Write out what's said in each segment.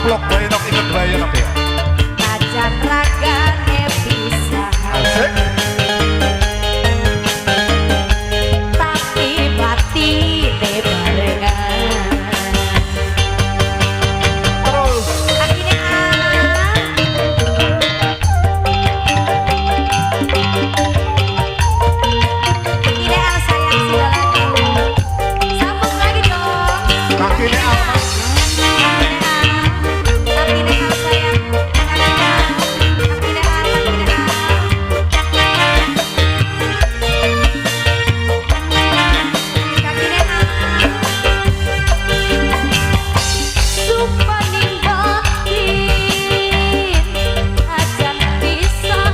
Caplok bae nok inget bae nok ya. Najan ragane pisah. Asik. Tapi batine barengan. Terus. Kakine Al. Kakine Al sayang sila lagi. Sambung lagi dong. Kakine Al. Kakine Al, sayang. Kakine Al, Kakine Al, Kakine Al. Kakine Al. Sumpah ning batin, ajan pisah,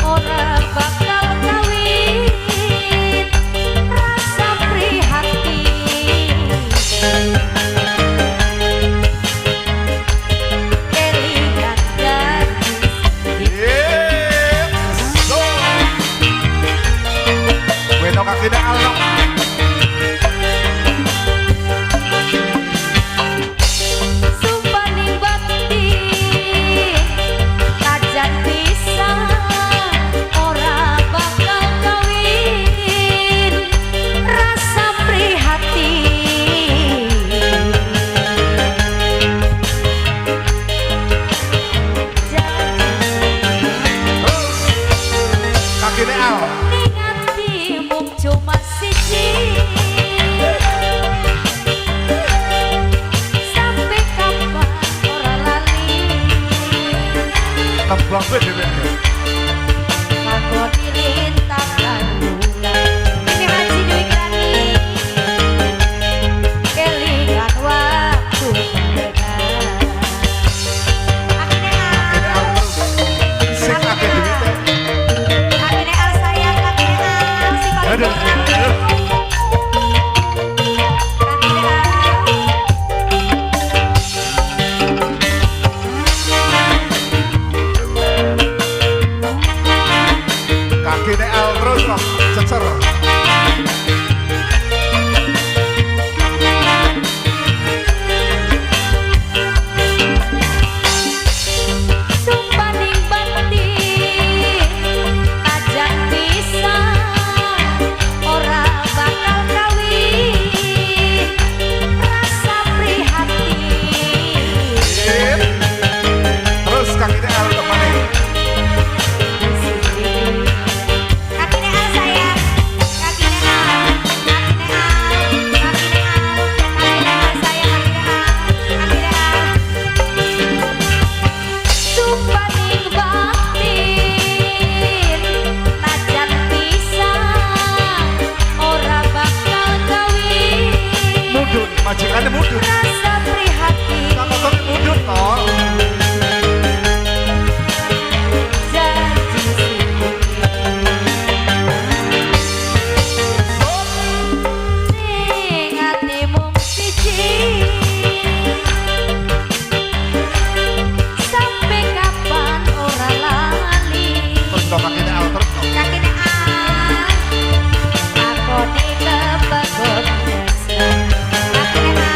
ora bakal kawin, rasa prihatin. Kelingan gadis. Yep. So. Wenok kakine Al nok. Sumpah ning batin, najan pisah, ora bakal kawin, rasa prihatin. Terus. Kakine Al. Ning ati mung cuma siji, sampai kapan ora lali. Tembang kowe dhewe. Lakoni lintakan bulan. Ini Haji Dwi Grani. Kelingan waktu barengan. Kakine Kakine Al. Al terus. Sing akeh duwite. Kakine Al sayang, Kakine Al sing paling Aduh. pinter. Kakine Al. Kakine Al terus nok. Cecer. Sumpah ning batin, najan pisah, ora bakal kawin, rasa prihatin. Yep. Terus kakine Al temane. Kakine Al sayang, Kakine Al, Kakine Al, Kakine Al, Kakine Al sayang, Kakine Al, Kakine Al. Sumpah ning batin, najan pisah, ora bakal kawin, Mudun, majikane mudun. Rasa prihatin. Tak kosong mudun toh. Janji siji. Ning ati mung siji, sampai kapan ora lali. Terus nok kakine Al terus nok. Kakine Al, lakoni kepegot tresno. Kakine Al.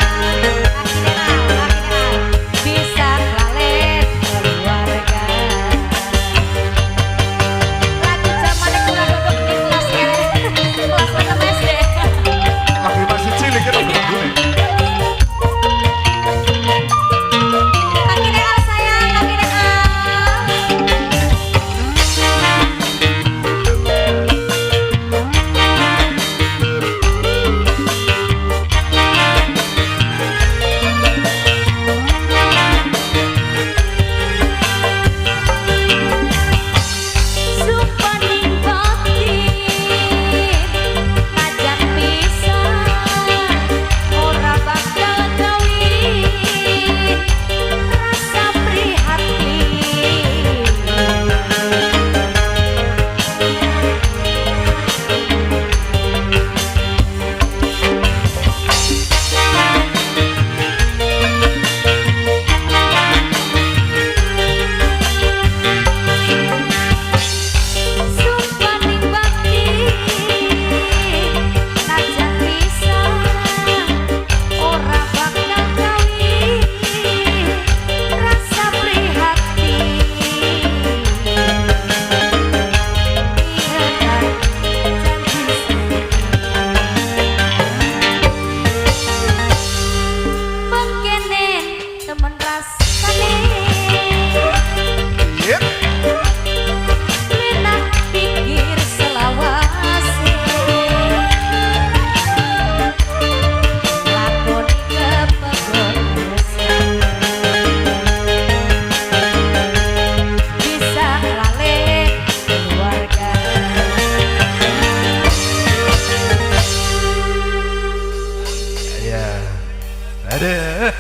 Aduh.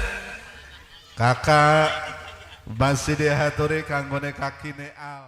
Kakak masih dihaturi kanggone kakine Al.